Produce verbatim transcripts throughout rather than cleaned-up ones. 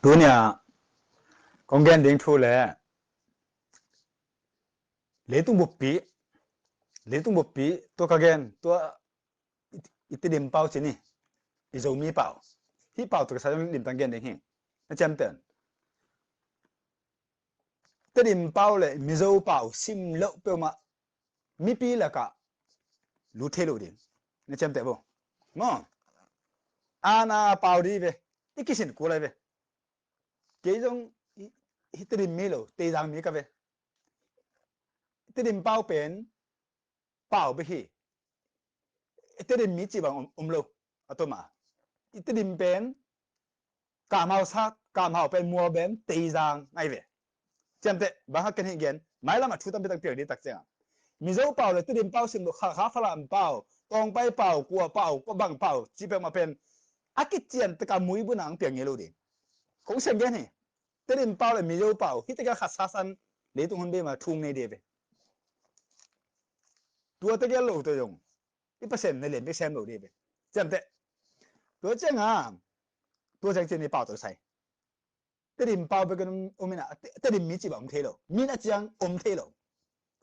Tunia kong gen ding thu le leitung buppi, leitung buppi tua ka gen, tua i Tedim pau ci ni, i Zomi pau. Hih pau tua ka sa limtang gen ding hi. Na ciamteh, Tedim pau le Mizo pau sim loh peuhmah mipi lakah lut thei lo ding. Na ciamteh bo maw? Ana pau dih ve. I kisin kul lai ve. Kei zong i Tedim mi lo, Teizang mi ka ve. Tedim pau pen pau bek hi. I Tedim mi cih bang om lo. A tuma i Tedim pen kamhau sak, kamhau pen mual ben Teizang ngai ve. Ciamteh, bang hak ken hih gen, mailam a thu tampi tak piang dih tak ciangah Mizo pau le Tedim pau sim lo, Khalkha, Falam pau, Tawngpai pau, kua pau, kua bang pau cih peuhmah pen a kician takah muibun ang piang ngei lo ding. Kong siang gen hi. Tedim pau le Mizo pau hih takah khat sasan leitung hun beima thung nei dih ve. Tua tegel lo tua zong i Pasian na lian bek sem lo dih ve. Ciamteh, tua ciangah tua ciang cian i pau tua sai. Tedim pau bek um ina, Tedim mi cih bang om thei lo. Min a ciang om thei lo.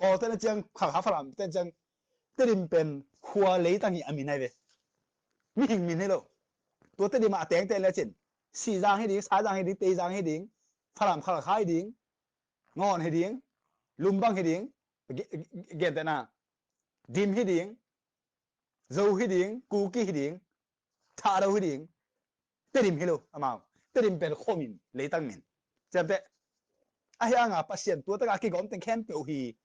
Kawlte na ciang, Khalkha, Falam te ciang Tedim pen khua leitang hi a min ai ve. Mihing min hi lo. Tua Tedim a tengte le cin Sizang hi ding, Saizang hi ding, Teizang hi ding, Falam, Khalkha hi ding, Ngawn hi ding, Lumbang hi ding, gentehna Dim hi ding, Zo hi ding, Kuki hi ding, Thado hi ding. Tedim hi lo amau. Tedim pen khuamin, leitang min. Ciamteh, ahi hanga Pasian tua takah kigawm teng khempeuh hi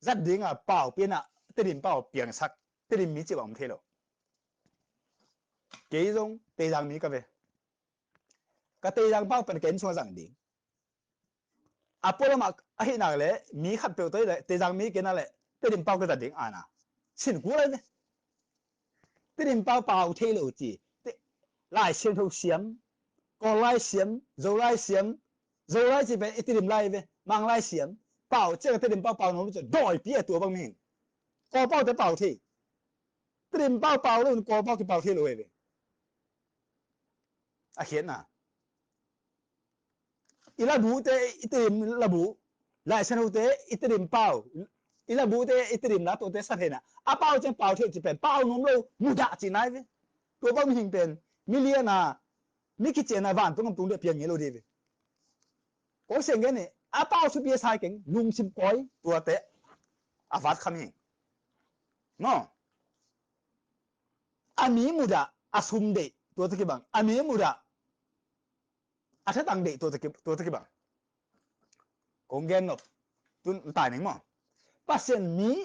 zat dinga pau pianah Tedim pau piangsak, Tedim mi cih bang om thei lo. Kei zong Teizang mi ka ve. Ka Teizang pau pen ka inn sungah zang ding. A pualamah ahih nak le mi khatpeuh tawh le Teizang mi kei nak le Tedim pau ka zat ding ana. Sin kul lai ve. Tedim pau pau thei lo ci. Lai Siangtho siam, Kawl lai siam, Zo lai siam, Zo lai ci pen i Tedim lai ve, Mang lai siam. Pau ciang Tedim pau pau nuam lo ci dawipi a tua bang mihing. Kawl pau te pau thei. Tedim pau pau lo in Kawl pau kipau thei lo ve. A khiatna, i labu te i Tedim labu, Lai Siangtho te i Tedim pau, i labu te i Tedim la, tuate sa thei na. A pau ciang pau thei ci pen pau nuam lo, mudah ci nai ve. Tua bang mihing pen milian a, mi kician a vantung om tung dih piang ngei lo dih ve. Kong siang gen hi, a pau thupi a sai keng, lungsim kawi, tuate a vat kham hi. No. A mi mudah, a sum deih, tua tawh kibang. A mi mudah, a thatang deih, tua tawh ki, tua tawh kibang. Kong gen nop, tun tai ning maw. Pasian mi,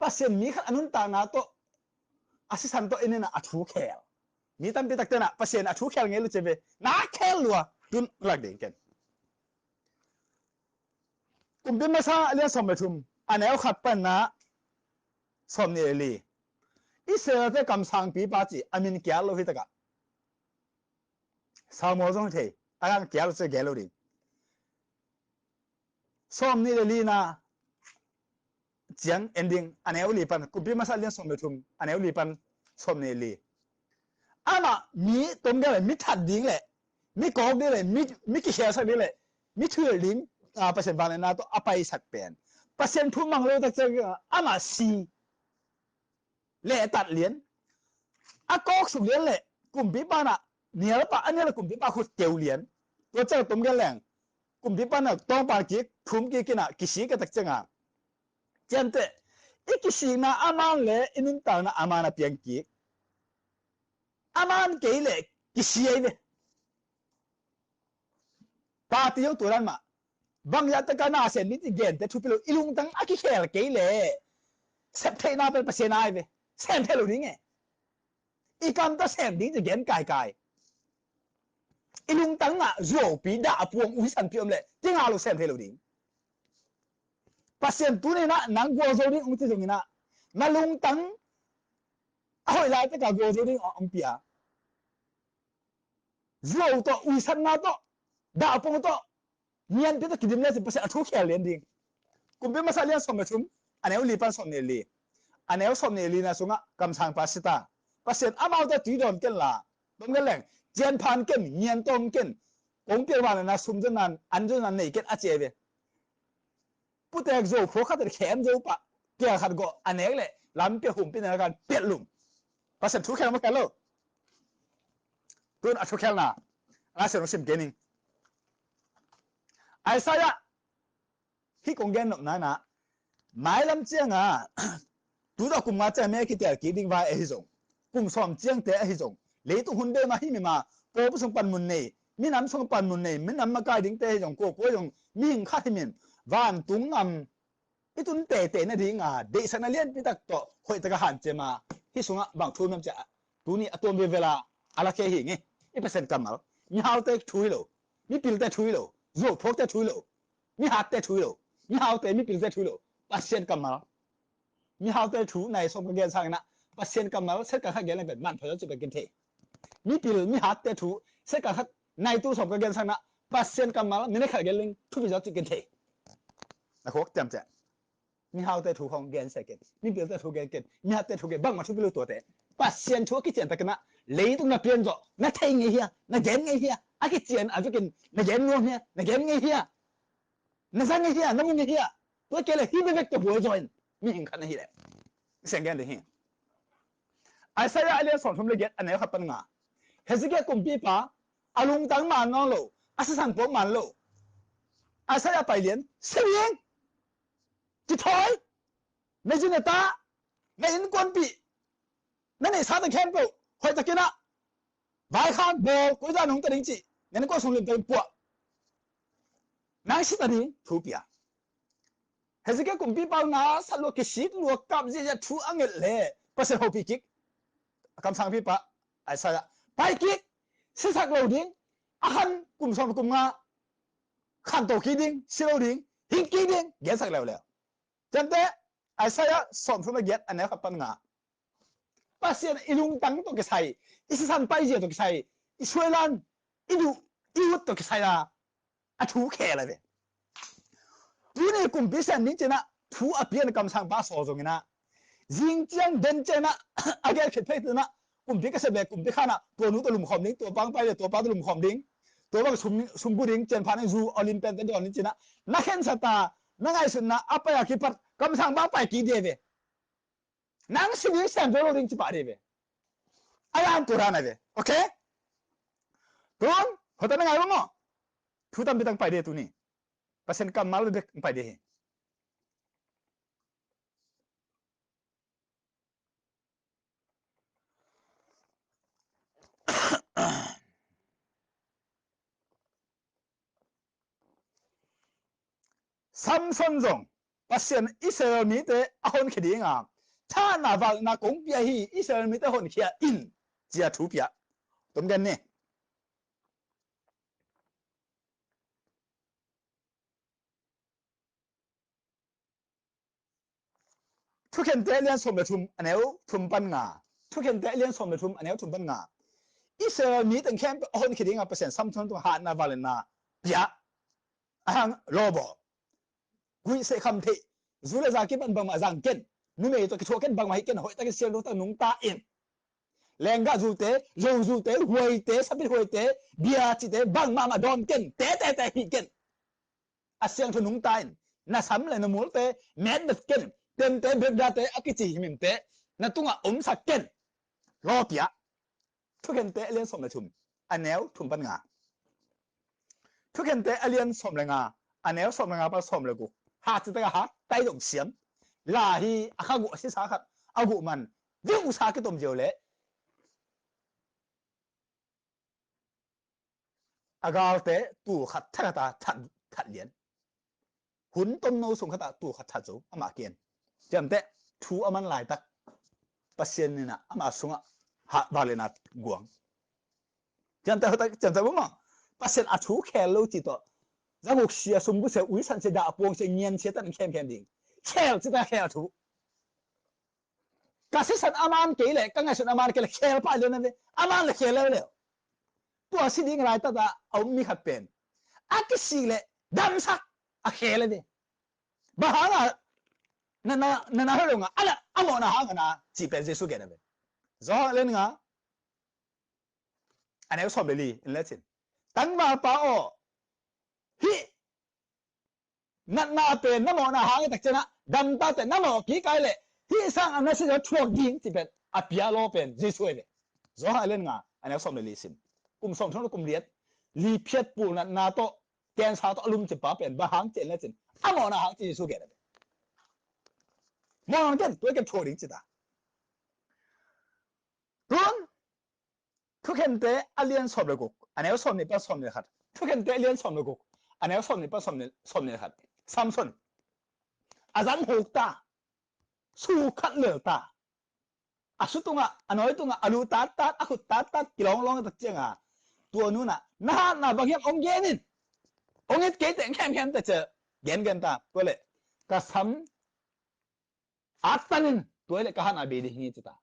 Pasian mi khat a nuntakna tawh, a sisan tawh i nena a thu khel. Mi tampi tak tenah Pasian a thu khel ngei lo ci ve. Na khel lua, tun lak ding ken. Kumpi Masa a lian sawm le thum, a neu khat panna sawm nih le li. Israel-te kamsangpipa ci a min kial lo hi takah. Samuel zong hi thei, a kan kial lo ci a gen lo ding. Sawm nih le lina ciang en ding, a neu li pan, Kumpi Masa a lian sawm le thum, a neu li pan sawm nih le li. Amah mi tom gen le, mi that ding le, mi kawk ding le, mi, mi kikhelsak ding le, mi thuhilh ding, a, Pasian vangliatna tawh a paisak pen. Pasian thu mang lo tak ciang amah si. Lehtat lian. A kawksuk lian le kumpipa na, nialpa, a nial le kumpipa khut keu lian. Tua ciang tom gen leng. Kumpipa na tawngpan kik, thum kik ina, kisik a tak cianga. Ciamteh, i kisikna a man le i nuntakna a man a piang kik. A man kei le kisiai ve. Party zong tua dan mah. Bangzah taka na sem ding ci gente thupi lo. I lungtang a kikhel kei le. Sep theihna pen Pasian ai ve. Sem thei lo ding e. I kam ta sem ding ci gen kaikai. I lungtang ah zuaupi dah a puang uisanpi om le. Tinga lo sem thei lo ding. Pasian tuni na nang gualzo ding ung ci zongina. Na lungtang a hoih lai taka gualzo ding a ong pia. Zuau tawh, uisatna tawh, dahpong tawh, nianpi tawh kidim le cin Pasian a thu khel lian ding. Kumpi Masa lian sawm le thum, a neu li pan sawm nih li. A neu sawm nih lina sungah kamsangpa sita. Pasian amau tawh tui dawn ken la. Tom gen leng, Cian phan ken, ngian tawm ken, kong pial vangliatna sum zong nan, an zong nan nei ken a ci ve. Putek zo phuak khat khem zo pah, kial khat gawh a nek leh lampi a humpih na kan pial lum. Pasian thu khel maw khel lo? Tun a thu khelna a na sia nong sim kei ning. Isaiah hih kong gen nopna in ah, mailam ciangah tu tawh kum nga ciang me a kitial kik ding vai ahi zong, kum sawm ciangte ahi zong, leitung hun deuh mah himhim a, pawlpi sung panmun nei, minam sung panmun nei, minam makai dingte ahi zong, kuakua ahi zong, mihing khat himhim vantung gam i tun teitei nadinga deihsakna lianpi tak tawh hoih taka hanciam a, hih sungah bang thu om hiam cih ah, tuni a tuam velvel a a lakhia hi ing. I Pasian kammal, mihaute thu hi lo, mipilte thu hi lo, zuau phuakte thu hi lo, mihatte thu hi lo, mihaute mipilte thu hi lo, Pasian kammal. Mihaute thu nai sawm ka gen sangin ah, Pasian kammal set kal khat gen leng pen manpha zaw cih pen ken thei. Mipil mihatte thu set kal khat nai tu sawm ka gen sangin ah, Pasian kammal minit khat gen leng thupi zaw cih ken thei. Na khawk tiam ciah. Mihaute thu khawng gen se ken, mipilte thu gen ken, mihatte thu gen, bangmah thupi lo tuate. Pasian thu a kician takin ah, leitung na pian zawh na thei ngei hia, na gen ngei hia? A kician a vekin na gen nuam hia, na gen ngei hia? Na za ngei hia, na mu ngei hia? Tua kei leh hih bekbek tawh buai zaw in, mihing khat na hih leh. Siang gen ding hi. Isaiah a lian sawmthum le giat a neu khat pan nga. Hezekiah kumpipa, a lungtang man nawn lo, a sisan puak man lo. Isaiah pai lian, si ding, kithawi, na zi na ta, na innkuanpih, na neihsa teng khempeuh hoih takin ah vaikhak bawl, koi dan hong ta ding cih, na innkuan sung limtakin puah. Nang si ta ding thu pia. Hezekiah kumpipa na sat lua, kisik lua, kap ziahziah thu a nget leh Pasian hopih kik. A kamsangpipa Isaiah pai kik, sisak lo ding, a khan kum sawm kum nga khanto kik ding, si lo ding, hing kik ding, gensak leuleu. Ciamteh, Isaiah sawmthum le giat a neu khat pan nga. Pasian i lungtang tawh kisai, i sisan paizia tawh kisai, i suailan, i duh, i ut tawh kisai a, a thu khel a ve. Tuni kumpi sem ding ci-in ah thu a pian kamsangpa sawl zongin ah, zing ciang den ciang ah, a gel khit phei ciang ah, kumpi ka sep leh kumpi khan ah, tua nu tawh lumkhawm ding, tua pa hong pai leh tua pa tawh lumkhawm ding, tua bang sum, sum gu ding, cian phan ding, zu a lim pente dawn ding ci-in ah, na khensat a, na ngaihsutna a pai a kipat kamsangpa pai kik ding a ve. Nang si ding sem zo lo ding ci pah ding a ve. A dan tua dan a ve. Okay? Tun, hoih tak na ngai bang maw? Thu tampi tak pai ding tuni. Pasian kammal bekbek pai ding hi. Samson zong Pasian Israel mite a honkhia dinga thahatna, valna kong pia hi, Israel mite honkhia in, ci-a thu pia. Tom gen ni. Thukhente a lian sawm le thum a neu thum pan nga. Thukhente a lian sawm le thum a neu thum pan nga. Israel mi teng khempeuh a honkhia dinga Pasian Samson tungah hatna, vangliatna pia. A hang lawbawl. Guihseh kham theih. Zu le za kipan bangmah zang ken. Numei tawh kithuah ken, bangmah hih ken, hoih takin siangtho tak nungta in. Lenggah zute, zo zute, huaite, sapit huaite, bia cihte, bangmah mah dawn ken, te, te, te hih ken. A siangtho nungta in, na sam le na multe metbet ken, temte, bekdate, a kici himhimte na tungah omsak ken. Lawpia. Thukhente a lian sawm le thum, a neu thum pan nga. Thukhente a lian sawm le nga, a neu sawm le nga pan sawm le guk. Hat cih takah hat, tai dong siam. La hi a kha guh, a sisa khat a guh man, viusa kitom ziau leh a galte tul khat thakhat a that, that lian. Hun tomno sung khat ah tul khat that zo, amah kian. Ciamteh, thu a man laitak Pasian in ah ama sungah ha, vangliatna guang. Ciamteh, ciamteh buma Pasian a thu khel lo ci tawh, zaguk sia, sumgu sia, uisan sia, dah puang sia, ngian sia, tan khemkhem ding. Khel ci ta khel thu. Ka sisan a man kei leh, ka ngaihsun a man kei leh, khel pah lian a ve. A man leh khel leuleu. Tua si ding laitak a om mi khat pen a kisik leh damsak a khel a ve. Bang hanga na, na, na, na helo nga, a la, a mawhna hanga na, cih pen Jesu gen a ve. Johan a lian nga, A neu sawm le li in le cin, tangvalpa aw, hih natna pen na mawhna hang i tak ciangah, gamtate na mawh kik ai leh hih sang a na si thuak ding ci pen a pia law pen Jesu hi ve. Johan a lian nga a neu sawm le li sim. Kum sawm thum le kum riat li phiat pul natna tawh, cancer tawh a lumcip pa pen bang hang ci en le cin, a mawhna hang ci Jesu gen a ve. Mawhna hang ken tua i ken thuak ding ci ta. Tun Thukhente a lian sawm le guk a neu sawm nih pan sawm nih le khat. Thukhente a lian sawm le guk a neu sawm nih pan sawm nih, sawm nih le khat. Samson a zan huk ta, su khat lel ta. A su tungah, a nawi tungah a lu tattat, a khut tattat kilawng lawng tak cianga, tua nunah na hatna bang hiam hong gen in, hong it kei teh khemkhem teh ci a gengen ta. Tua leh ka sam attan in, tua hi leh ka hatna bei ding hi ci ta.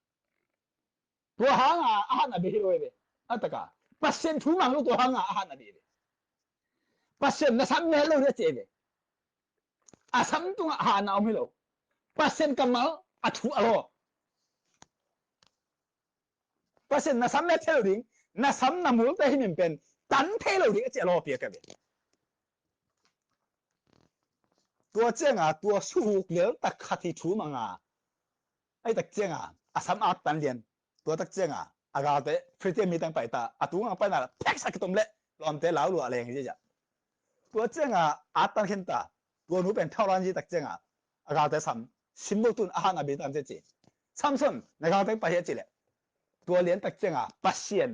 Tua hanga a hatna bei hi lo hi ve. A taka Pasian thu mang lo, tua hanga a hatna bei hi ve. Pasian na sam met lo ding a ci hi ve. A sam tungah hatna om hi lo. Pasian kammal a thu a law. Pasian na sam met thei lo ding, na sam na multe hi min pen tan thei lo ding a ci a law piak a ve. Tua cianga tua suhuk lel tak khat hi thu manga, ai tak cianga a sam attan lian. Tua tak cianga a galte Philistine mi teng pai ta, a tungang paina la pheksak kitom leh lawmte lau lua leng hi cia. Tua cianga attan khin ta, tua nu pen thaulan hi tak cianga a galte sam sim lo tun a hatna bei tan ci ci. Samson, na galte pai hi a ci leh, tua lian tak cianga Pasian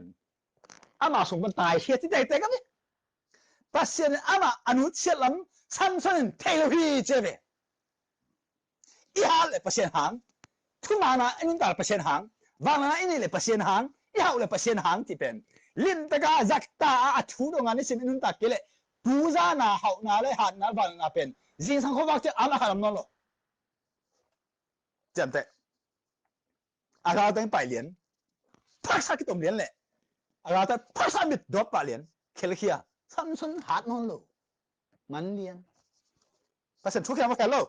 ama sung pan tai hi a ci tektek a ve. Pasian in amah a nutsiat lam Samson in thei lo hi ci a ve. I hat le Pasian hang, thumanna i nuntak le Pasian hang, vangliatna i neih le Pasian hang, i hauh le Pasian hang ci pen limtaka zakta a, a thu donga nisim i nuntak kei leh tuzana hauhna le hatna vangliatna pen zingsang khuavak ciang amah khat om nawn lo. Ciamteh. A galte pai lian, phaksa kitom lian leh a galte phaksa mit dawp pah lian, khelkhia. Samson hat nawn lo. Man lian. Pasian thukhia ma khel lo.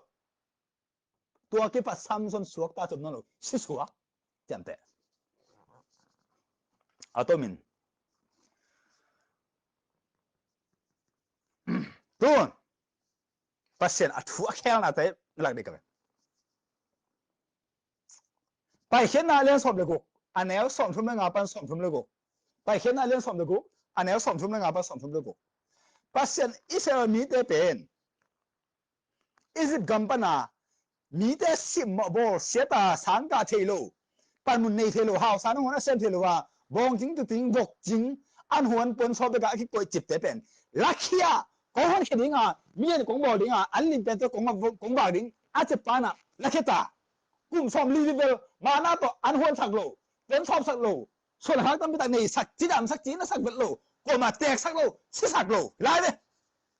Tua kipat Samson suakta ci om nawn lo. Si suak. Ciamteh. A tomin tun Pasian a thu a khelnate na lak ding ka ve. Paikhiatna a lian sawm le guk a neu sawm thum le nga pan sawm thum le guk. Paikhiatna a lian sawm le guk a neu sawm thum le nga pan sawm thum le guk. Pasian Israel mite pen Egypt gam pana mite simmawh bawl siata sangkah thei lo, panmun nei thei lo, hausa nangawn a sem thei lo a, bawngcing tuting vokcing an huan puan sawp beka a kikoih cipte pen lakhia, kong honkhia dinga, mi an kong bawl dinga, an lim pen tawh kong, kong vak ding a ci pana lakhia ta. Kum sawm li vivel mana tawh an huansak lo, puan sawpsak lo, suan hak tampi tak neisak, cidamsak, cinasak vet lo, kuama teksak lo, sisak lo lai ve.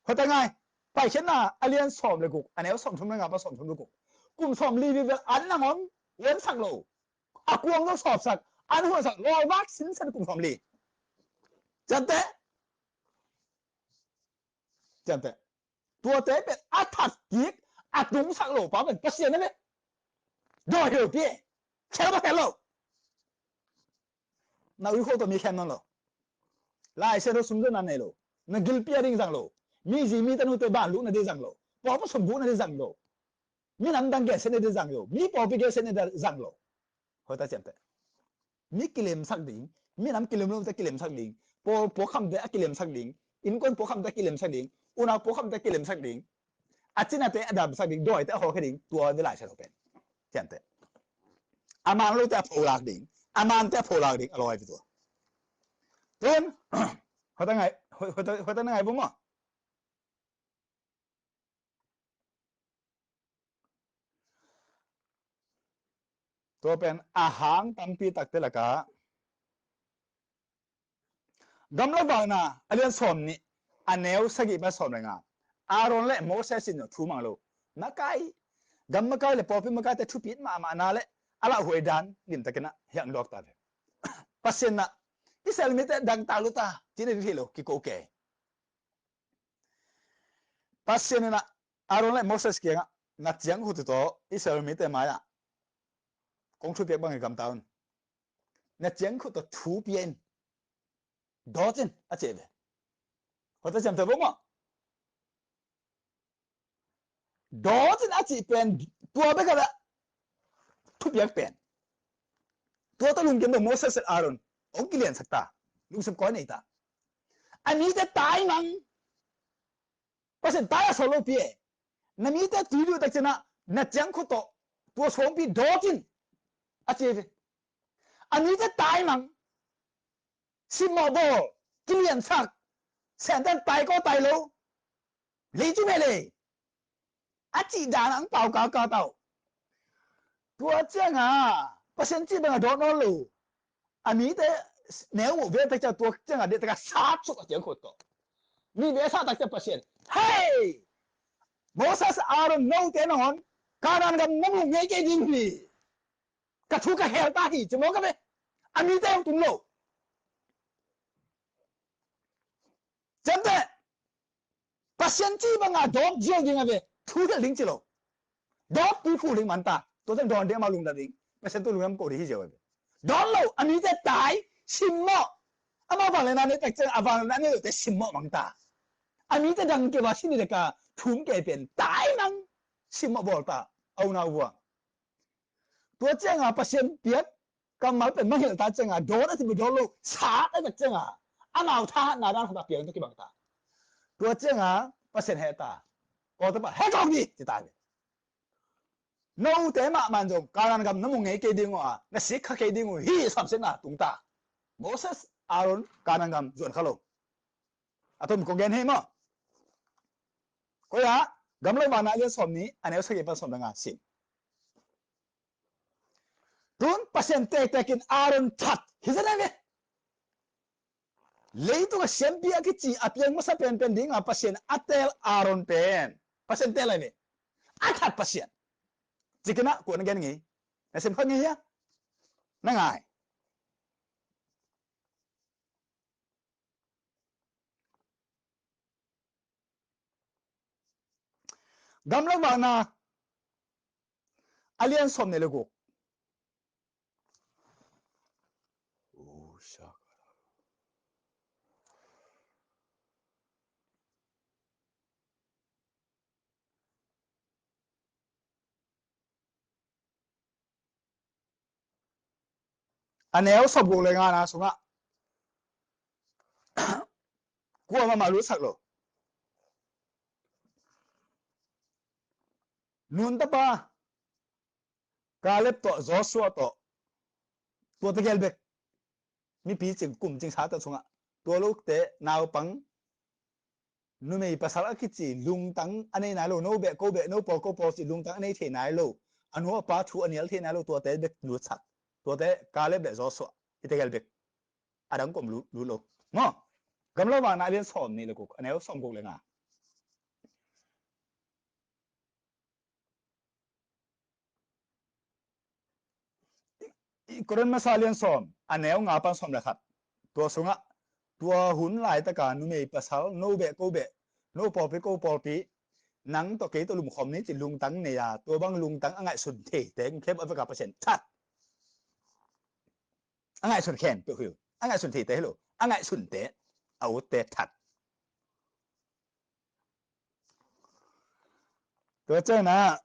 Hota ngai. Paikhiatna a lian sawm le guk a neu sawm thum le nga pan sawm thum le guk. Kum sawm li vivel an nangawn huansak lo, a kuang zo sawpsak, an huansak lawlvak sinsen kum sawm li. Ciamteh. Ciamteh. Tuate pen a that kik a tungsak lo pa pen Pasian a ve. Dawi hi lo pi. Khel ba khel lo. Na ui kho tawh mi khem nawn lo. Lai Siangtho sumzonna nei lo. Na gilpi a ding zang lo. Mi zi mi tanute ban lukna ding zang lo. Pawlpi sum bukna ding zang lo. Mi namdang gensiatna ding zang lo. Mi pawlpi gensiatna ding zang lo. Hota ciamteh. Mi kilemsak ding. Mi nam kilem lote kilemsak ding. Pawl puakkhamte a kilemsak ding. Innkuan puakkhamte a kilemsak ding. Unau puakkhamte a kilemsak ding. A cinate a damsak ding, dawite a hawlkhia ding, tua ni Lai Siangtho pen. Ciamteh. A man lote a pholak ding, a mante a pholak ding, a lawi pi tua. Tun, hota ngai, hota, hota na ngai vum maw. Tua pen a hang tampi takte laka Gamla Vakna a lian sawm nih a neu sagih pan sawm le nga. Aaron le Moses in thu mang lo. Makai, gam makai le pawlpi makaite thupit mahmahna le a lauhuai dan limtakin a hiang dawk ta ve. Pasian na Israel mite dangtak luta cina dih thei lo kiko ke. Pasian in a Aaron le Moses kiangah na ciang khut tawh Israel mite mai-ah kong thupiak bangin gamta un. Na ciang khut tawh thu pia in. Dawt in a ci ve. Khuata ciamteh vo maw. Dawt in a cih pen tua bek a thupiak pen. Tua tawh lungkim lo Moses le Aaron hong kiliansak ta. Lungsim koi nei ta. A mite tai mang. Pasian tai a sawt lopi e. Na mite tui luh tak ciangin na ciangkhut tawh tua suangpi dawt in a ci ve. A mite tai mang. Simmawh bawl, kiliansak, Satan tai ko tai lo, lei cu meh lei. A cih dan ang pau kaka tau. Tua cianga Pasian cih banga dawt nawn lo. A mite neu muh ve tak ciang tua cianga deh taka sat suk a ciangkhut tawh. Mi ve sat tak ciang Pasian, hei! Moses, Aaron, note nangawn Kanaan gam na mu ngei kei ding hi. Ka thu ka khel ta hi ci mawk a ve. A mite hong tum lo. Ciamteh. Pasian cih banga dawt ziau ding a ve. Thu khel ding ci lo. Dawt pi khul ding man ta. Tua ciang dawn ding amau lungdam ding. Pasian tua lungdam ko ding hi ziau a ve. Dawt lo. A mite tai. Simmawh. Amau vangliatna nei tak ciang a vangliatna nei lote simmawh mang ta. A mite dang kei va sin ni deka thum kei pen tai mang. Simmawh bawl ta. A unau vua. Tua cianga Pasian piak kammal pen mangngilh ta cianga dawt a cih pen dawt lo, sat a tak cianga amau thahatna dan khat a piang tawh kibang ta. Tua cianga Pasian heh ta. Kawltepa heh kawk ni ci ta ve. Note mahmah in zong Kanaan gam na mu ngei kei ding uh a, na sik kha kei ding uh hi, samsiatna tung ta. Moses, Aaron Kanaan gam zuan kha lo. A tom kong gen hi maw. Koi ah, Gamlak Vakna a lian sawm nih a neu sagih pan sawm le nga sim. Tun Pasian tektek in Aaron that hi zen ve. Leitung a siampi a kici a piang masa penpen dinga Pasian a teel Aaron pen Pasian teel lai ve. A that Pasian. Cikin ah kuan gen ngei. Na sim kha ngei hia? Na ngai. Gamlak Vakna a lian sawm nih le guk. A neu sawmguk le ngana sungah kuamah mah lutsak lo. Nun tapa Kaleb tawh Joshua tawh tua tegel bek mipi cing kum cing sa ta sungah tua lote naupang numei pasal a kici lungtang a nei nai lo, no beh ko beh, no pawl ko pawl ci lungtang a nei thei nai lo, a nu a pa thu a nial thei nai lo, tuate bek lutsak. Tuate Kaleb le Joshua i tegel bek. A dang kom lut, lut lo. Maw? Gamlak Vakna a lian sawm nih le guk, a neu sawm guk le nga. I Korin masa lian sawm, a neu nga pan sawm le khat. Tua sungah tua hun laitaka numei pasal, no beh ko beh, no pawlpi ko pawlpi, nang tawh kei tawh lumkhawm ni ci lungtang nei a, tua bang lungtang a ngaihsun theite khem a veka Pasian that. A ngaihsun khem peuh hi lo. A ngaihsun theite hi lo. A ngaihsunte, a utte that. Tua ciangin ah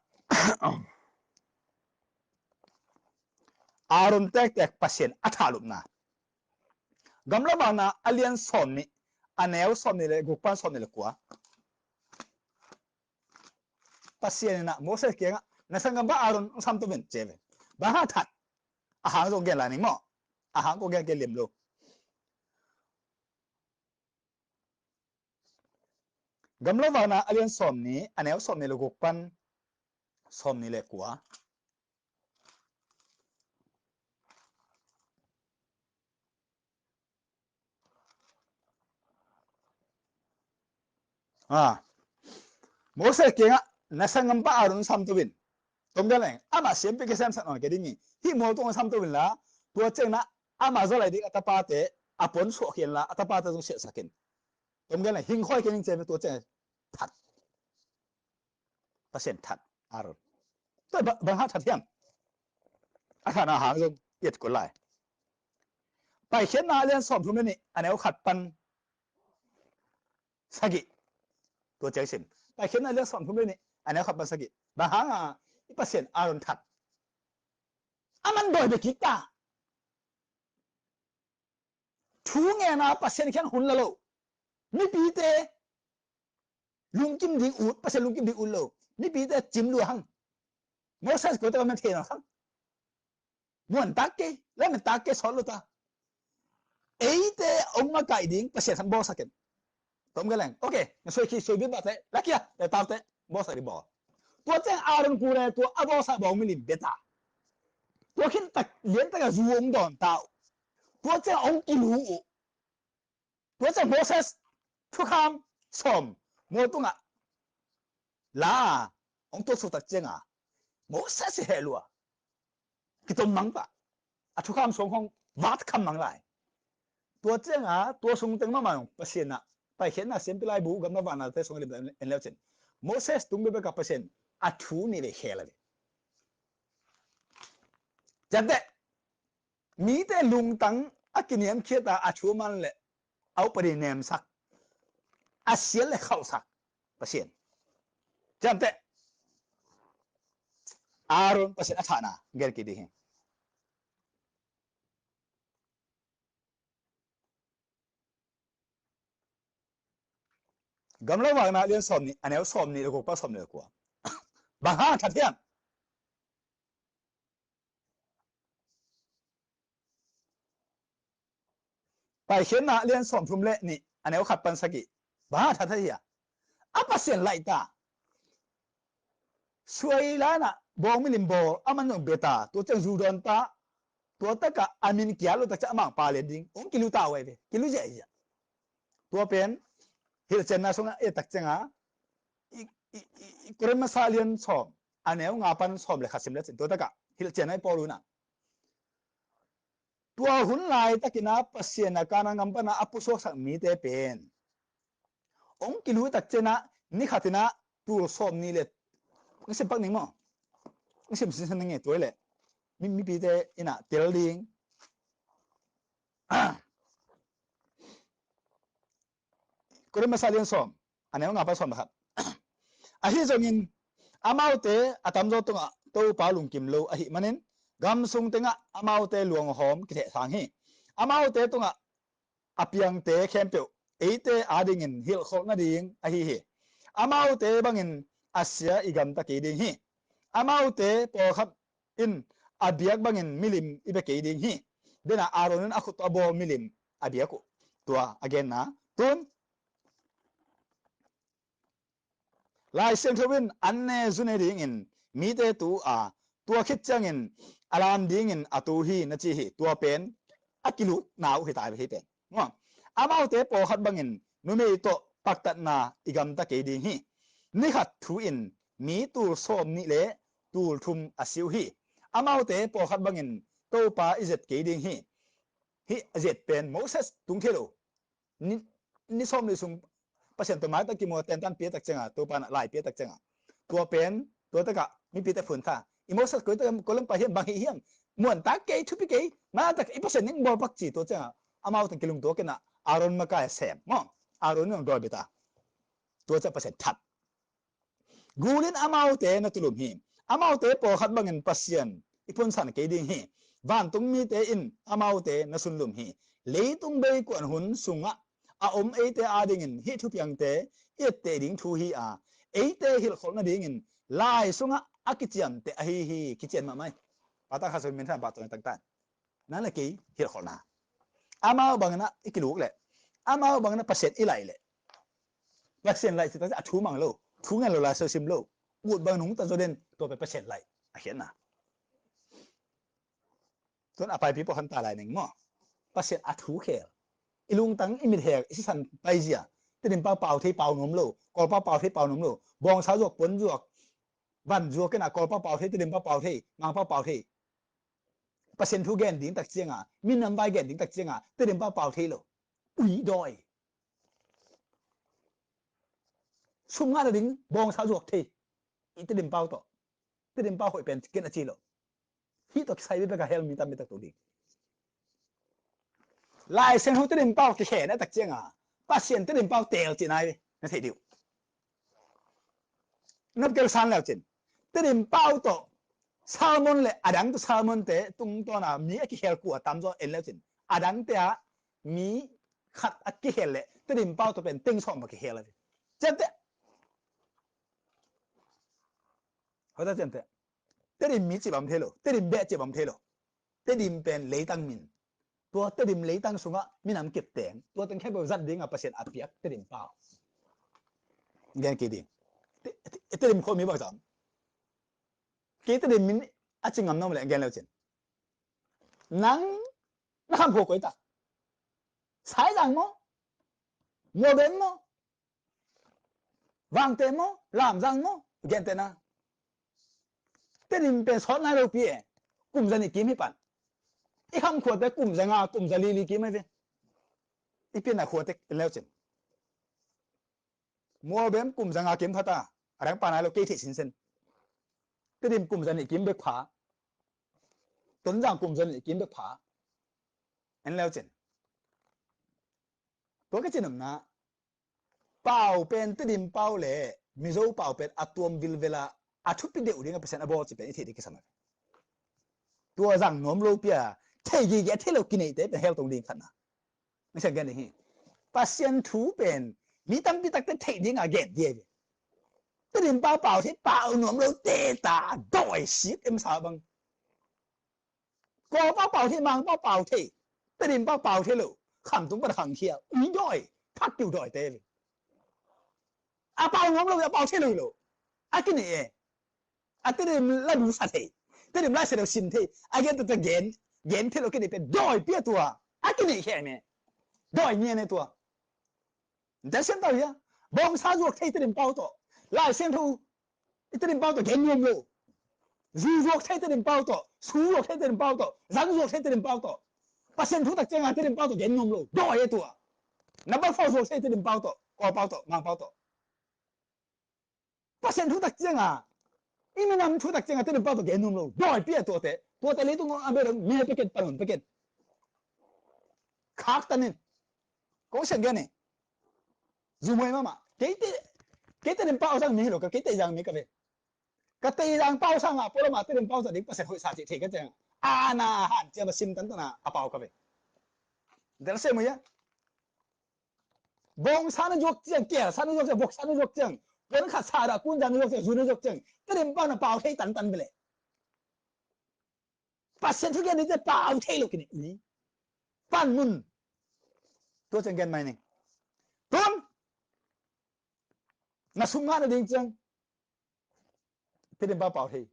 Aaron tektek Pasian a thahlupna. Gamlak Vakna a lian sawm nih, a neu sawm nih le guk pan sawm nih le kua. Pasian in ah Moses kiangah na sanggampa Aaron hong sam to ven ci ve. Bang hang that? A hang zong gen lai ning maw. A hang ko gen kei lem lo. Gamlak Vakna a lian sawm nih, a neu sawm nih le guk pan sawm nih le kua. Ah. Moses kiangah na sanggampa Aaron sam to in. Tom gen leng, amah siampi ka siamsak nawn kei ding hi. Hih mual tungah sam to inla, tua ciangin ah amah zaw lai ding a tapate a pon suah khin la, a tapate zong siahsak in. Tom gen leng, hing khoi kei ning ci ve, tua ciangin that. Pasian that Aaron. Tua bang, bang hang that hiam? A thatna hang zong i et kul lai. Paikhiatna a lian sawmthum le nih, a neu khat pan sagih. Tua ciang sim. Paikhiatna a lian sawmthum le nih, a neu khat pan sagih. Bang hanga i Pasian Aaron that? A man dawi bia kik ta. Thu ngen a Pasian kiang hun la lo. Mipite lungkim ding ut, Pasian lungkim ding ut lo. Mipite cim lua hang. Moses ko te ka man thei na hang. Muan tak kei, lamet tak kei sawt lo ta. Eite ong makaih ding Pasian khan bawlsak in. Tom ka leng. Ok, na soi khi soi bit ba te, la kia, te tau te, bawlsak ding bawl. Tua ciang Aaron ku le tua a bawlsak bawng milim bia ta. Tua khin tak, lian tak a zu ong dawn ta uh. Tua ciang ong kilu uh. Tua ciang Moses thukham sawm mual tungah la a ong tuaksuk tak cianga Moses i heh lua. Kitom mang pah. A thukham sawm khong vat kham mang lai. Tua cianga tua sung teng mahmah ong Pasian ah Paikhiatna, Siampi Laibu, Gamla Vanna te sung lim en leu cin Moses tung bekbek a Pasian a thu nih vei khel a ve. Ciamteh, mite lungtang a kiniamkhiat a, a thu man le a upadi nemsak, a sial le khauhsak Pasian. Ciamteh, Aaron Pasian a thahna gen kik ding hi. Gamla Vanna lian sawm nih, a neu sawm nih le guk pan sawm nih le kua. Bang hang that hiam? Paikhiatna lian sawmthum le nih, a neu khat pan sagih. Bang hang that hiam? A Pasian laih ta. Suai lana bawng milim bawl, a man zong bia ta, tua ciang zu dawn ta, tua takah a min kiat lo tak ciang a mangpa lian ding ong kilu ta uh ai ve, kilu ziahziah. Tua pen hilhcianna sungah i et tak cianga i, i, i, i Korin masa lian sawm, a neu nga pan sawm le khat sim le cin, tua takah hilhcianna i pawl una. Tua hun laitakin a Pasian a Kanaan gam pana a pusuaksak mite pen ong kilu tak ciangah ni khatin a tul sawm nih le, ong sim pak ning maw? Ong sim sinsan ning e, tua le mi, mipite ina tel ding. Korin masa lian sawm, a neu nga pan sawm le khat. Ahi zongin amaute a tamzaw tungah Topa lungkim lo ahih manin gam sung tengah amaute luanghawm kithehthang hi. Amaute tungah a piangte khempeuh eite adingin hilhkholh nading ahi hi. Amaute bangin a sia i gamta kei ding hi. Amaute pawlkhat in a biak bangin milim i bia kei ding hi. Dena Aaron in a khut a bawl milim a biak uh. Tua a genna tun Lai Siangtho in an ne zu ne dingin mite tu a, tua khit ciangin a lam dingin a tu hi na ci hi. Tua pen a kilukna uh hi ta hi pen. Amaute pawlkhat bangin numei tawh paktatna i gamta kei ding hi. Nikhat thu in mi tul sawm nih le tul thum a si uh hi. Amaute pawlkhat bangin Topa i zet kei ding hi. Hih a zet pen Moses tung thei lo. Ni, ni sawm nih sung Pasian tawh maitak kimu a tentan pia tak cianga, Topa na lai pia tak cianga, tua pen tua takah mipite phun tha. I Moses koi tak, koi lam pai hiam, bang hi hiam? Muan tak kei, thupi kei, maitak i Pasian ning bawl pak ci tua cianga, amaute kilungtuak ina Aaron makai a sem maw? Aaron in ong dawi bia ta. Tua ciang Pasian that. Gul in amaute na tulum hi. Amaute pawlkhat bangin Pasian i phunsan kei ding hi. Vantung mite in amaute na sunlum hi. Leitung beikuan hun sungah a om eite adingin hih thupiangte i etteh ding thu hi a, eite hilhkholh nadingin lai sungah a kiciamteh ahi hi. Kician mahmah hi. Patang kha sung min than pah tawng taktan. Nang le kei hilhkholhna. Amau bangin a i kiluk leh, amau bangin a Pasian i laih leh, Pasian laih cih tak ciang a thu mang lo, thu ngen lo, Lai Siangtho sim lo, ut bangin hong ta zaw den, tua pen Pasian laih a khiatna. Tuan a paipi pawh khan ta lai ning maw? Pasian a thu khel. I lungtang, i mithek, i sisan paizia. Tedim pau pau thei pau nuam lo, Kawl pau pau thei pau nuam lo, bawngsa zuak, puan zuak, van zuak kena Kawl pau pau thei, Tedim pau pau thei, Mang pau pau thei. Pasian thu gen ding tak cianga, minam vai gen ding tak cianga, Tedim pau pau thei lo. Ui dawi. Sum ngah nading bawngsa zuak thei. I Tedim pau tawh, Tedim pau hoih pen ken a ci lo. Hih tawh kisai bekbek a hel mi tam mi tak tuk ding. Lai Siangtho Tedim pau kikhel na tak cianga Pasian Tedim pau teel cih nai ve, na theih dih uh. Nop kel san leu cin Tedim pau tawh sermon le adang tawh sermon te tungtawna mi a kikhel kua tamzaw en leu cin adang te ah mi khat a kikhel le Tedim pau tawh pen teng sawm a kikhel a ve. Ciamteh. Hoih ta ciamteh. Tedim mi cih bang thei lo, Tedim beh cih bang thei lo. Tedim pen leitang min. Tua Tedim leitang sungah minam kipteng tua teng khempeuh zat dinga Pasian a piak Tedim pau. Gen kei ding. Te- te- Tedim khua mi bang zam. Kei Tedim min a ci ngam na om leh gen leu cin. Nang na kham khua koi ta. Saizang maw? Mualbem maw? Vangte maw? Lamzang maw? Gentehna. Tedim pen sawt nai lopi e. Kum za nih kim hi pan. I kham khuate kum za nga, kum za li li kim hi ve. I pianna khuate en leu cin. Mualbem kum za nga kim pha ta. A dang pa nai lo kei theih sinsen. Tedim kum za nih kim bek pha. Tonzang kum za nih kim bek pha. En leu cin. Tua ka cin omna. Pau pen Tedim pau le Mizo pau pen a tuam vilvela a thupi deuh dinga Pasian a bawl ci pen i theih ding kisam a. Tua zang nuam lopi a thei gige a thei lo kineihte pen hell tong ding khatna. Misian gen ding hi. Pasian thu pen mi tampi takte theih dinga gen dih a ve. Tedim pau pau thei pau nuam lo te ta dawi sik em sa bang. Kawl pau pau thei, Mang pau pau thei, Tedim pau pau thei lo. Khamtung pan khangkhia ui dawi, phak kiu dawi te ve. A pau nuam lo, a pau thei lo hi lo. A kineih e. A Tedim la du sa thei, Tedim la sa lo sim thei, a gen tata gen, gen thei lo kineih pen dawi pi a tua. A kineih khem e. Dawi ngian e tua. Ntel siam tau hia? Bawngsa zuak thei Tedim pau tawh, Lai Siangtho i Tedim pau tawh gen nuam lo. Zu zuak thei Tedim pau tawh, su zuak thei Tedim pau tawh, zang zuak thei Tedim pau tawh, Pasian thu tak cianga Tedim pau tawh gen nuam lo. Dawi e tua. Number four zuak thei Tedim pau tawh, Kawl pau tawh, Mang pau tawh. Pasian thu tak cianga, i minam thu tak cianga Tedim pau tawh gen nuam lo. Dawi pi a tuate. Tuate leitung a bia dong me peket, panun peket. Khak tanin. Ko sian gen e. Zumuai mama. Kei te, kei Tedim pau zang mi hi lo ka, kei Teizang mi ka ve. Ka Teizang pau sanga pua lama Tedim pau za ding Pasian hoih sa cih thei ka ciang. Ana han ciang a sim tan tana a pau ka ve. Del se mu ya. Bawngsa na zuak ciang, kialsa na zuak ciang, voksa na zuak ciang, puan khat sa dah kunza na zuak ciang, zu na zuak ciang, Tedim pau na pau thei tantan bele. Pasian thu gen dite pau thei lo kini ui. Panmun. Tua ciang gen mai ning. Tun. Na sum ngah na ding ciang Tedim pau pau thei.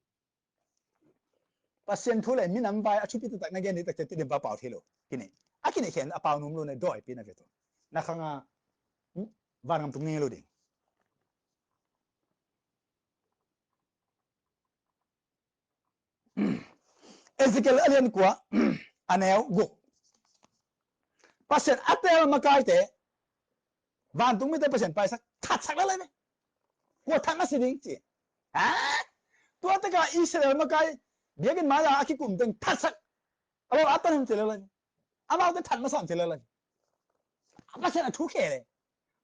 Pasian thu le minam vai a thupi taktak na gen ding tak ciang Tedim pau pau thei lo. Kini. A kini khen a pau nuam lo na dawi pi na ve to. Na khanga vangam tung ngei lo ding. Ezekiel a lian kua, a neu guk. Pasian a tel makaite, vantung mite Pasian paisak, thatsak lalai ve. Kua that na si ding ci. Ha? Tua taka Israel makai, biakinn mai-a a kikum teng thatsak. A lo a tan ci lalai. Amaute that masa ci lalai. Pasian a thu khe le.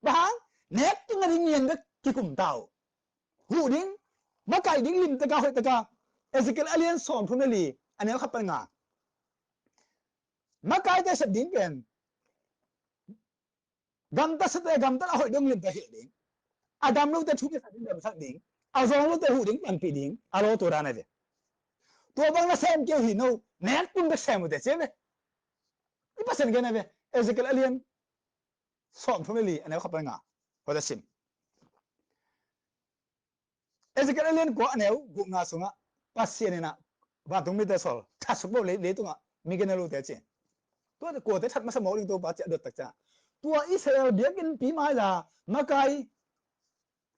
Bang hang, nek tung a ding ngian bek kikum tau. Huh ding, makai ding lim taka hoih taka. Ezekiel a lian sawm thum le li, a neu khat pan nga. Makaite sep ding pen gamtat sate gamtat a hoih dong lim ta hilh ding. A dam lote thu kisa ding damsak ding. A zawng lote huh ding panpih ding. A lo tua dan a ve. Tua bang na sem keu hi no, nek tung bek sem ute ci a ve. I Pasian gen a ve. Ezekiel a lian sawm thum le li, a neu khat pan nga. Hoih ta sim. Ezekiel a lian kua a neu guk nga sungah Pasian in a vantung mite sawl, thatsuk bo lei, leitungah mi gen a lute ci. Tua kuate that masa mawk ding Topa ci a dot tak ciang. Tua Israel biakinn pi mai-a makai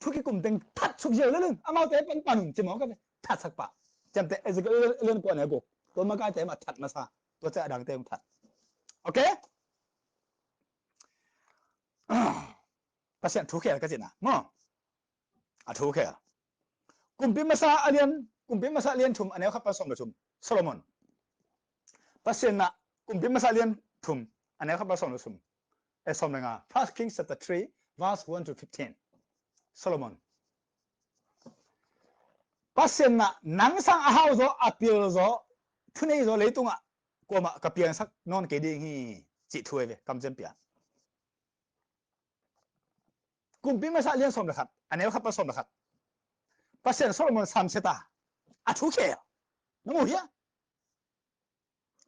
thu kikum teng thatsuk ziau lelun, amaute pan panun ci mawk a ve. Thatsak pa. Ciamte Ezekiel a lian kua a neu guk. Tua makaite mah that masa. Tua ciang a dangte hong that. Okay? Pasian thu khel ka cihna. Maw? A thu khel. Kumpi masa a lian, Kumpi masa a lian thum, a neu khat pan sawm le thum. Solomon. Pasian na Kumpi masa a lian thum, A neu khat pan sawm le thum. Eh, sawm le nga. First Kings chapter three, verse one to fifteen. Solomon. Pasian in nang sang a hau zaw, a pil zaw, thunei zaw leitungah kuamah ka piangsak nawn kei ding hi, cih thu ahi ve, kamciam pia. Kumpi masa a lian sawm le khat, a neu khat pan sawm le khat. Pasian Solomon samsia ta, a thu khel. Na mu hia?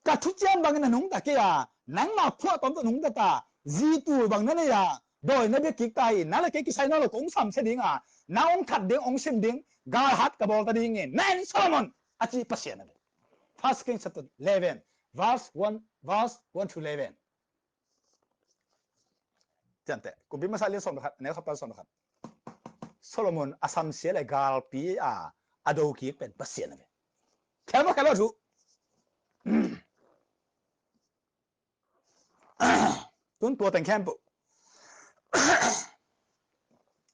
Ka thuciam bangin na nungta kei a, nangma phuah tawmtawh nungta ta, zi tul bang na nei a, dawi na bia kik ta hi, nang le kei kisai nawn lo, kong samsia ding a, nang hong that ding, hong sim ding, galhat ka bawl ta ding hi, na en Solomon, a ci Pasian a ve. First Kings chapter eleven, verse one, verse one to eleven. Ciamteh, Kumpi masa a lian sawm le khat, a neu khat pan sawm le khat. Solomon a samsia le galpi a, a do kik pen Pasian a ve. Khel maw, khel lo thu. Tun tua teng khempeuh.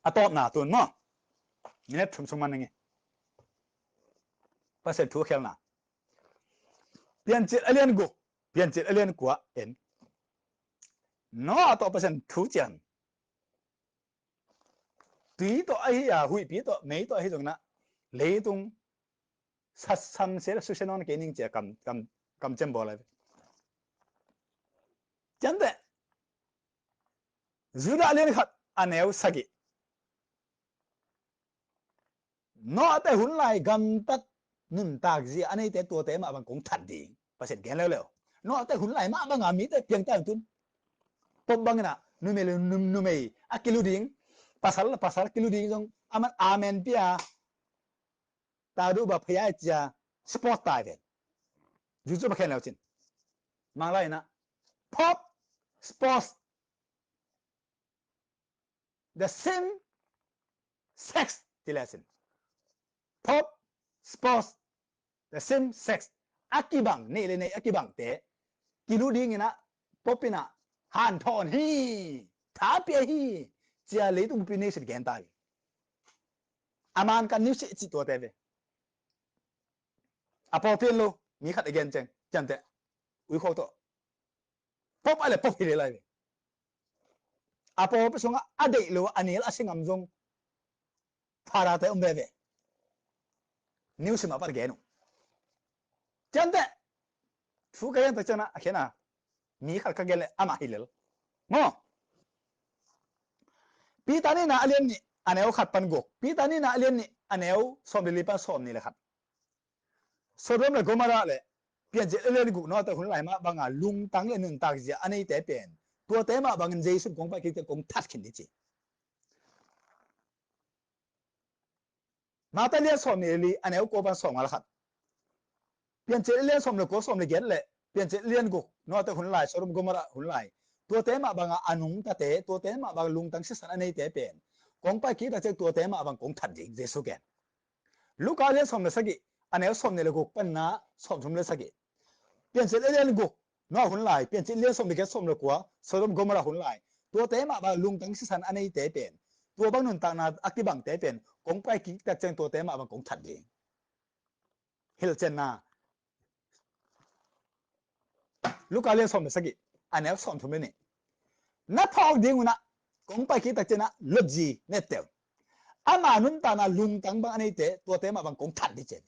A tawpna tun maw. Minute thum sung man ning e. Pasian thu khelna. Piancil a lian guk, Piancil a lian kua en. Noah tawh Pasian thu cian. Tui tawh ahi a, huihpi tawh, mei tawh ahi zongin ah, leitung sat samsia le susia nawn kei ning ci a kam, kam, kamciam bawl ahi ve. Ciamteh, Judah a lian khat a neu sagih. Noahte hun lai gamtat nuntak zia a neite tuate mah bang kong that ding. Pasian gen leuleu. Noahte hun lai mah banga mite piangta tun. Pope bangin ah numei le num, numei a kilu ding. Pasal le pasal kilu ding zong aman amen pia. Tadu ba phaya cia support tai ven. Jucu ba khen leu cin. Manglai na Pope sports the same sex ti le cin. Pope sports the same sex. A kibang, nei le nei a kibangte kilu dingin ah Pope in ah hanthawn hi, thapia hi, cia leitung bupi nation gen ta hi. A man kan niu si ci tuate ve. A pawlpi en lo, mi khat a gen ceng, ciamteh. Uikhawk tawh. Pope a le Pope hi le lai ve. A pawlpi sungah a deih lo a nil a si ngam zong Pharate um veve. Niu sim a pat gen uh. Ciamteh. Thu ka gen tak ciang a khen a. Mi khat ka gen le amah hi lel. Maw. Peter nihna a lian nih a neu khat pan guk. Peter nihna a lian nih a neu sawm le li pan sawm nih le khat. Sodom le Gomorrah le Piancil a lian guk Noah te hun lai mah banga lungtang le nuntak zia a neite pen tuate mah bangin Jesu kong pai kik teh kong that khin ding ci. Mate lian sawm nih le li a neu kua pan sawm nga le khat. Piancil a lian sawm le kua, sawm le giat le Piancil a lian guk Noah te hun lai, Sodom Gomorrah hun lai. Tuate mah banga a nungtate, tuate mah banga lungtang sisan a neite pen kong pai kik tak ciang tuate mah bang kong that ding Jesu gen. Luka a lian sawm le sagih a neu sawm nih le guk panna sawm thum le sagih. Piancil a lian guk Noah hun lai, Piancil a lian sawm le giat, sawm le kua Sodom Gomorrah hun lai. Tuate mah bang lungtang sisan a neite pen, tua bang nuntakna a kibangte pen kong pai kik tak ciang tuate mah bang kong that ding. Hilhcianna. Luka lian sawm le sagih a neu sawm thum le nih. Na phawk ding un ah kong pai kik tak ciang ah Lot zi na et teh un. Ama nuntakna lungtang bang a neite tuate mah bang kong that ding ci.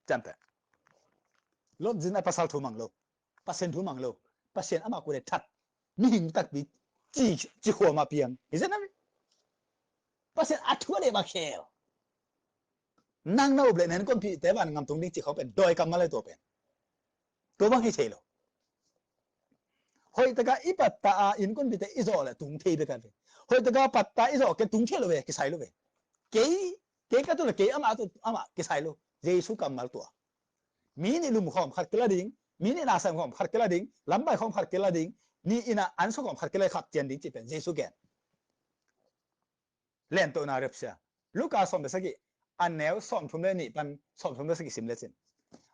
Ciamteh. Lot zi in a pasal thu mang lo. Pasian thu mang lo. Pasian amah kua deih that. Mihing takpi ci, ci khua mah piang. Hi zen a mi. Pasian a thu a deih mah khel. Nang na up leh na innkuanpihte van ngam tung ding ci khawng pen dawi kammal ahi tua pen. Tua bang hi thei lo. Hoih taka i patta a innkuanpihte i zawh leh tung thei bek a ve. Hoih taka patta i zawh kei tung thei lo ve, kisai lo ve. Kei, kei ka tu leh kei amah tu, amah kisai lo. Jesu kammal tua. Mi nih lum khawm khat kila ding, mi nih nasem khawm khat kila ding, lampai khawm khat kila ding, ni in a an sung khawm khat kila, khat cian ding ci pen Jesu gen. Lentohna repsia. Luka sawm le sagih a neu sawm thum le nih pan sawm thum le sagih sim le cin.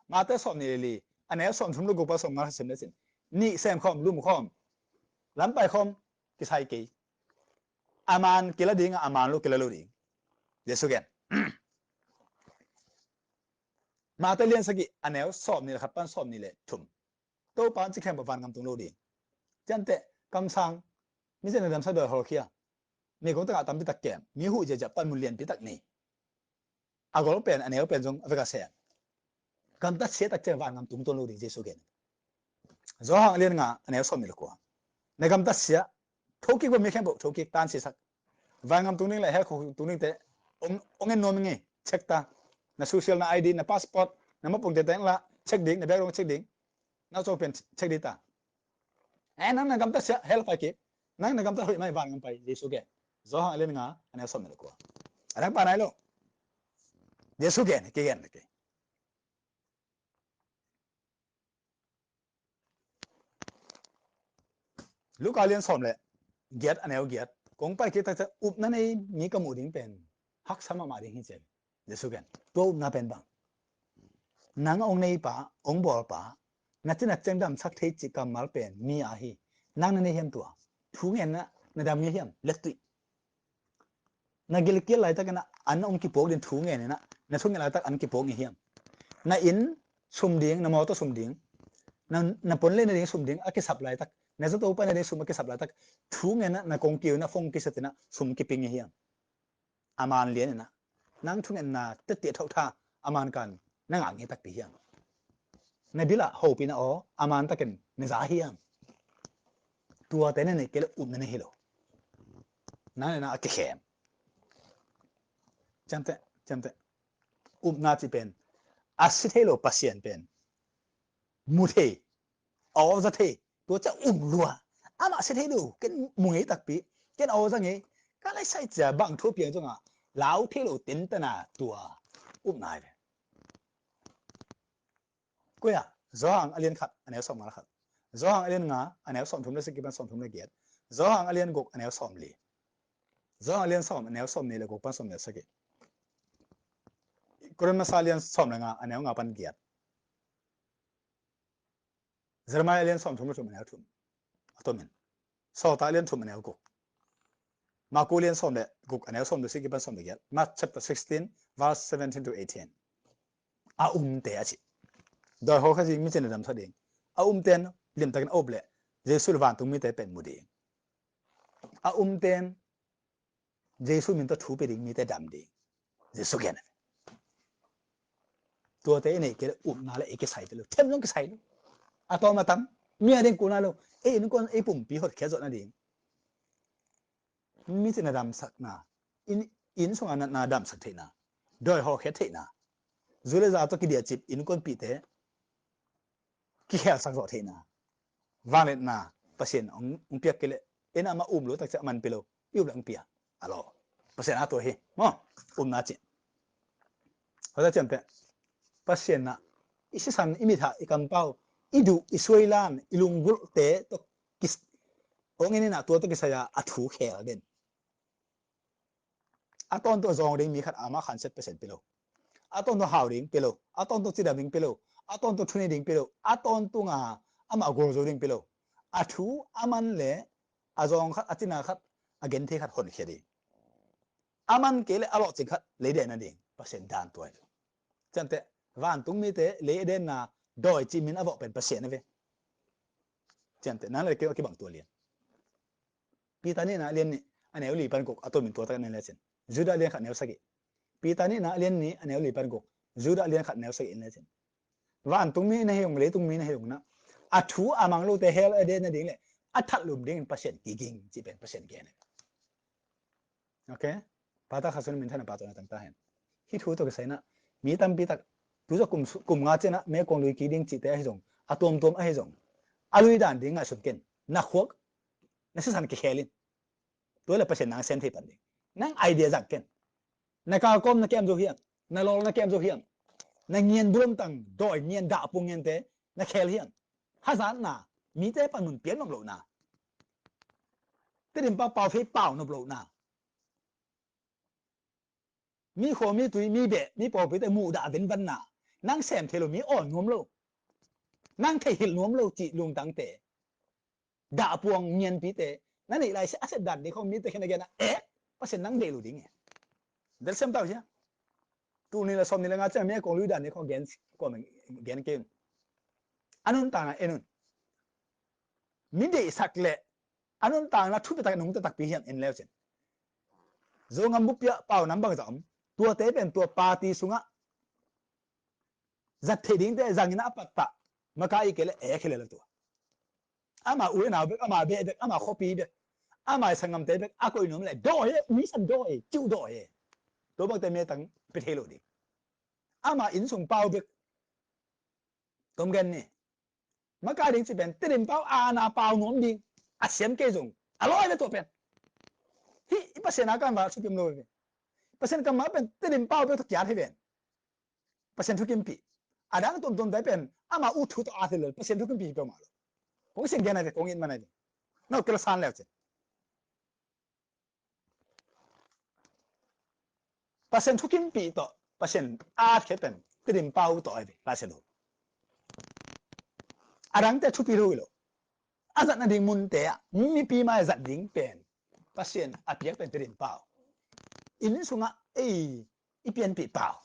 Mate sawm nih le li a neu sawm thum le guk pan sawm nga sim le cin. Nih sem khawm, lum khawm, lampai khawm kisai kei. A man kila ding a, a man lo kila lo ding. Jesu gen. Mate lian sagih a neu sawm nih le khat pan sawm nih le thum. Topa in ci khempeuh vangam tung lo ding. Ciamteh, kamsang, micih na damsak, dawi hawlkhia, meigong tagah tampi tak kem, mi huh ziahziah, panmun lianpi tak nei, a gol pen, a neu pen zong a vek a sem, gamtat sia tak ciang vangam tung tuan lo ding Jesu gen. Johan a lian nga a neu sawm nih le kua. Na gamtat sia, thokik bang mi khempeuh thokik, tan siasak. Vangam tung ding le hell khuk tung dingte hong, hong en nuam ing ei, check ta. Na social, na I D, na passport, na mapungte teng la check ding, na bag dong check ding. Na cawng pen check ding ta. Eh, nang na gamtat sia, hell pai kik. Nang na gamtat hoih mai, vangam pai, Jesu gen. Johan a lian nga a neu sawm nih le kua. A dang pai nai lo. Jesu gen, kigen le kei. Luka lian sawm le giat a neu giat. Kong pai kik tak ciang upna nei mi ka muh ding pen haksa mahmah ding hi ci. Jesu gen. Tua upna pen bang? Nang a hong neipa, hong bawlpa, na cina ciang damsak thei cih kammal pen mi a hi. Nang na nei hiam tua? Thu ngen na, na dam ngei hiam? Lettuih. Na gilkial laitakin ah an hong kipuak ding thu ngen in ah, na thunget laitak an kipuak ngei hiam? Na inn sum ding, na mawtaw sum ding, na, na pon lei nading sum ding a kisap laitak, na zato pai nading sum a kisap laitak, thu ngen in ah, na kongkiu in ah, phone kiset in ah sum kipia ngei hiam? A man lian in ah, nang thungetna tette thauhtha a man kan na ngak ngei takpi hiam? Na bil ah hopihna aw a man takin na za hiam? Tuate na neih kei leh upna na hi lo. Nang le nang a kikhem. Ciamteh, ciamteh. Upna cih pen a si thei lo Pasian pen mu thei, aw za thei, tua ciang um lua. Amah si thei lo, ken mu ngei takpi, ken aw za ngei. Ka lai sai cia bang thu piang zongah lau thei lo tentana tua upna hi ve. Koi ah, Johan a lian khat a neu sawm nga le khat. Johan a lian nga a neu sawm thum le sagih pan sawm thum le giat. Johan a lian guk a neu sawm li. Johan a lian sawm a neu sawm nih le guk pan sawm nih le sagih. Korin masa a lian sawm le nga a neu nga pan giat. Jeremiah a lian sawm thum le thum a neu thum. A tomin. Sawltak a lian thum a neu guk. Marku a lian sawm le guk a neu sawm le sagih pan sawm le giat. Mark chapter sixteen, verse seventeen to eighteen. A umte a ci. Dawi hawlkhia ding, mi cina damsak ding. A umten limtakin a up leh Jesu le vantung mite pen mu ding. A umten Jesu min tawh thu pia ding, mite dam ding. Jesu gen. Tuate i neih kei leh upna le i kisai te lo. Them zong kisai lo. A tawm a tam. Mi a ding kulna lo. Ei innkuan, ei pumpi hotkhiat zawh nading. Mi cina damsakna. Inn, inn sunga natna damsak theihna. Dawi hawlkhia theihna. Zu le za tawh kidiahcip innkuanpihte kikhelsak zawh theihna, vangliatna Pasian hong, hong piak kei leh, en amah um lo tak ciang a man pia lo, i up leh hong pia. A lo. Pasian a tua hi. Maw, upna cih. Hota ciamteh. Pasian ah i sisan, i mithah, i kampau, i duh, i suailan, i lunggulhte tawh kis-, hong en in ah tua tawh kisai a a thu khel den. A tawntung a zawng ding mi khat amah khansiat Pasian pia lo. A tawntung hau ding pia lo. A tawntung cidam ding pia lo. A tawntung thunei ding pia lo. A tawntung a amah gualzo ding pia lo. A thu a man le a zawng khat, a cina khat, a genthei khat honkhia ding. A man kei le a lawhcing khat lei deh nading Pasian dan tua hi. Ciamteh, vantung mite lei a denna dawi cih min a vawh pen Pasian a ve. Ciamteh, nang le kei a kibang tua lian. Peter nihna a lian nih a neu li pan guk a tomin tua tak a en lecin. Judah a lian khat neu sagih. Peter nihna a lian nih a neu li pan guk. Judah a lian khat neu sagih en lecin. Vantung mi na hi ung, leitung mi na hi ung na, a thu a mang lote hell a den nading le a thatlum dingin Pasian kiging cih pen Pasian gen. Ok? Pata kha sun min thana pa tawh na tang ta hen. Hih thu tawh kisai na mi tampi tak tu za kum, kum nga ciang a me kong lui kik ding cihte ahi zong, a tuamtuam ahi zong, a lui dan ding ngaihsun ken. Na khuak, na sisan kikhel in. Tua le Pasian nang sem thei pan ding. Nang idea zang ken. Na kalkawm na kem zo hiam? Na lawl na kem zo hiam? Na ngian bulom tang, dawi ngian, dahpuang ngiante na khel hiam? Hazatna, mite panmun pian nop lohna. Tedim pau pau fei pau nop lohna. Mi khua, mi tui, mi beh, mi pawlpite muhdah venvanna. Nang sem thei lo, mi awl nuam lo. Nang theihhilh nuam lo cih lungtangte. Dahpuang ngianpite. Na neih lai a sep dan ding khawng mite khen a gen a, eh, Pasian nang deih lo ding e. Del sem tau sia. Tul nih le sawm nih le nga ciang mi a kong lui dan ding khawng gen, kong gen kei un. A nuntakna en un. mi deihsak le a nuntakna thupi tak nungta takpi hiam en leu cin. Zogam bup ah pau nam bangzah om? Tuate pen tua party sungah zat theih dingte zangin a pattah makai i kei le e khia le la tua. Ama u le nau bek, ama beh bek, ama khuapi bek, ama i sanggamte bek a koih nuam le dawh hi, ui san dawh hi, ciu dawh hi. Tua bangte metang pia thei lo ding. Ama inn sung pau bek. Tom gen ni. Makai ding ci pen Tedim pau a na pau nuam ding. A siam kei zong a lawi le tua pen. Hi i Pasian a kan va thukim lo hi. Pasian kan ma pen Tedim pau bek tawh kiat hi ven. Pasian thukimpih. A dang tuamtuamte pen ama u thu tawh a thei lo, Pasian thukimpih hi peuhmah lo. Kong sian gen a ve, kong it man a ve. No kela san leu cin. Pasian thukimpih tawh Pasian a khe pen Tedim pau tawh a ve, Pasian thu. A dangte thupi lo hi lo. A zatna ding munte ah mipi mai zat ding pen Pasian a piak pen Tedim pau. Inn sungah ei i pianpih pau.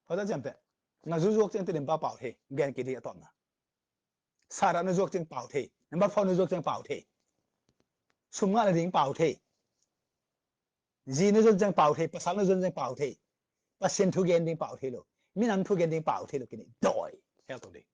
Hota ciam pen na zuzuak ciang Tedim pau pau thei, gen kei ding a tawpna. Sarah na zuak ciang pau thei, number four na zuak ciang pau thei. Sum ngah na ding pau thei. Zi na zuak ciang pau thei, pasal na zuak ciang pau thei. Pasian thugen ding pau thei lo. Minam thugen ding pau thei lo kini. Dawi. Hel to ding.